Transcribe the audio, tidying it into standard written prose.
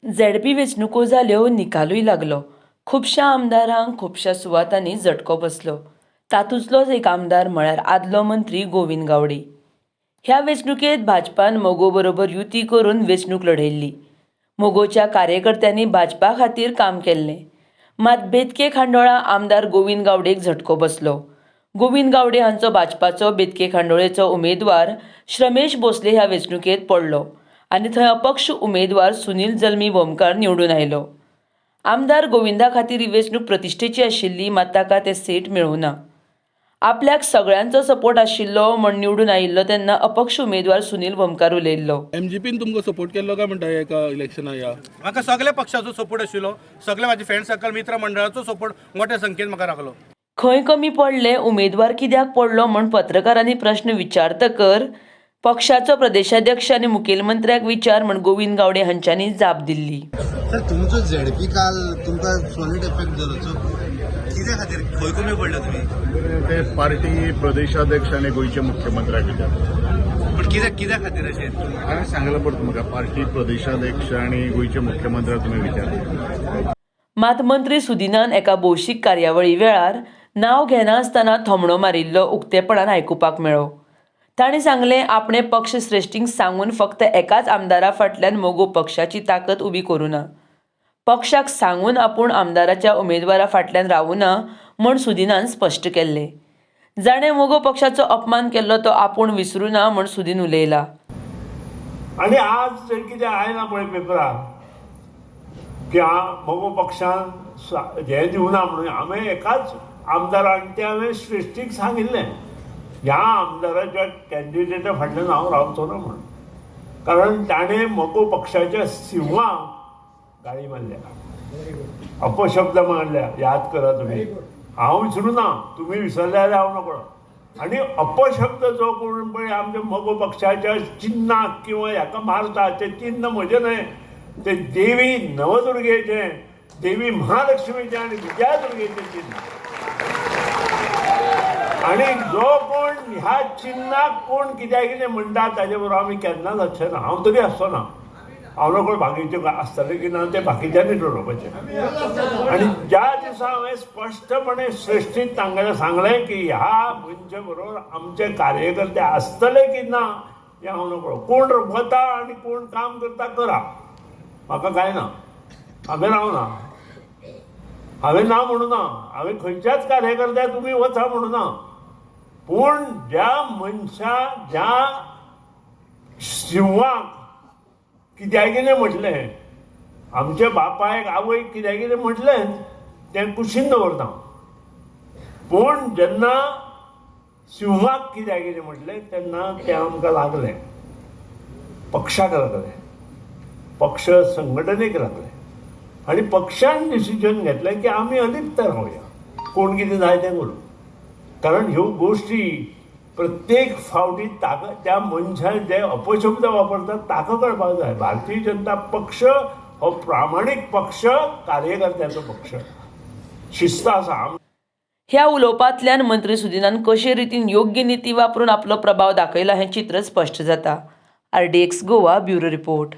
ZP वेंचणुको जाल्यो, निकालूय लागलो. खुबश्या आमदारांक खुबश्या सुवातांनी झटको बसलो. तातूंतलोच एक आमदार म्हळ्यार आदलो मंत्री गोविंद गावडे. ह्या वेंचणुकेंत भाजपान मगो बरोबर युती करून वेंचणूक लढयल्ली. मगोच्या कार्यकर्त्यांनी भाजपा खातीर काम केल्लें. मात बेतके खांडोळा आमदार गोविंद गावडेक झटको बसलो. गोविंद गावडे हांचो भाजपाचो बेतके खांडोळेचो उमेदवार श्रमेश भोसले ह्या वेंचणुकेंत पडलो आनी थंय अपक्ष उमेदवार सुनील जल्मी भोमकार निवडून आयलो. आमदार गोविंदा खातीर ही वेंचणूक प्रतिश्ठेची आशिल्ली, मात ताका तें सीट मेळूं ना. आपल्याक सगळ्यांचो सपोर्ट आशिल्लो म्हूण निवडून आयिल्लो तेन्ना अपक्ष उमेदवार सुनील भोमकार उलयल्लो. एमजीपीन तुमकां सपोर्ट केल्लो काय म्हणटा एका इलेक्शना ह्या? म्हाका सगळ्या पक्षाचो सपोर्ट आशिल्लो. सगळे म्हाजे फ्रेंड सर्कल, मित्र मंडळाचो सपोर्ट मोठ्या संख्येन म्हाका राखलो. खंय कमी पडले, उमेदवार कित्याक पडलो म्हूण पत्रकारांनी प्रश्न विचारतकर पक्षाचो प्रदेशाध्यक्ष आनी मुखेलमंत्र्याक विचार म्हूण गोविंद गावडे हांच्यांनी जाप दिल्ली. सर, तुमचो झेडपी काल तुमकां सॉलीड इफेक्ट जालो, सो कित्या खातीर, खंय कमी पडले तुमी? ते पार्टी प्रदेशाध्यक्ष आनी गोंयचे मुख्यमंत्र्याक विचार. पण कित्या खातीर अशें? हांवें सांगलां पळय तुमकां, पार्टी प्रदेशाध्यक्ष आनी गोंयचे मुख्यमंत्र्याक तुमी विचार. मात मंत्री सुदिनान एका भौशीक कार्यावळी वेळार नांव घेनासतना थोमणो मारिल्लो उक्तेपणान आयकुपाक मेळ्ळो. ताणें सांगलें, आपणें पक्ष श्रेश्ठींक सांगून फक्त एकाच आमदारा फाटल्यान मगो पक्षाची ताकद उबी करूं ना. पक्षाक सांगून आपूण आमदाराच्या उमेदवारा फाटल्यान रावूं ना म्हूण सुदिनान स्पश्ट केल्लें. जाणें मगो पक्षाचो अपमान केल्लो तो आपूण विसरूं ना म्हूण सुदीन उलयला. आनी आज जर कितें आयलां पळय पेपरार की मगो पक्षान हें दिवना म्हणून, हांवें एकाच आमदारान, तें हांवें श्रेश्ठीक सांगिल्लें, ह्या आमदाराच्या कॅन्डिडेटा फाटल्यान हांव रावचो ना म्हणून, कारण ताणें मगो पक्षाच्या सिंहाक गाळी मारल्या, अपशब्द मारल्या. याद करा तुमी, हांव विसरूं ना, तुमी विसरले जाल्यार हांव नकळो. आनी अपशब्द जो कोण पळय आमच्या मगो पक्षाच्या चिन्नाक किंवा हाका मारता, तें चिन्न म्हजें न्हय, ते देवी नवदुर्गेचें, देवी महालक्ष्मीचें आनी विजयादुर्गेचें चिन्न. आनी जो कोण ह्या चिन्नाक कोण कित्याक कितें म्हणटा, ताजे बरोबर आमी केन्नाच आसचे ना. हांव तरी आसचो ना. हांव नकळो बाकीचे आसतले की ना, ते बाकीच्यांनी ठरोवपाचें. आनी ज्या दिसा हांवें स्पश्टपणे श्रेश्ठीत तांगेलें सांगलें की ह्या मनशा बरोबर आमचे कार्यकर्ते आसतले की ना हें हांव नकळो. कोण वता आनी कोण काम करता करा, म्हाका कांय ना. हांवें रावना, हांवें ना म्हणूं ना, हांवें खंयच्याच कार्यकर्त्याक तुमी वचा म्हणूं ना. पूण ज्या मनशा, ज्या शिंवाक कित्याक कितें म्हटलें, आमच्या बापायक आवयक कित्याक कितें म्हटलें, तें कुशीन दवरता. पूण जेन्ना सिंहाक कित्याक कितें म्हटलें तेन्ना तें आमकां लागलें, पक्षाक लागलें, पक्ष संघटनेक लागलें आनी पक्षान डिसिजन घेतलें की आमी अलिप्त रावया, कोण कितें जाय तें करूं. कारण ह्यो गोश्टी प्रत्येक फावटी ताका, त्या मनशान जे अपशब्द वापरतात ताका कळपाक जाय, भारतीय जनता पक्ष हो प्रामाणीक पक्ष, कार्यकर्त्याचो पक्ष, शिस्त आसा. ह्या उलोवपांतल्यान मंत्री सुदिनान कशे रितीन योग्य निती वापरून आपलो प्रभाव दाखयला हें चित्र स्पश्ट जाता. RDX Goa, bureau report.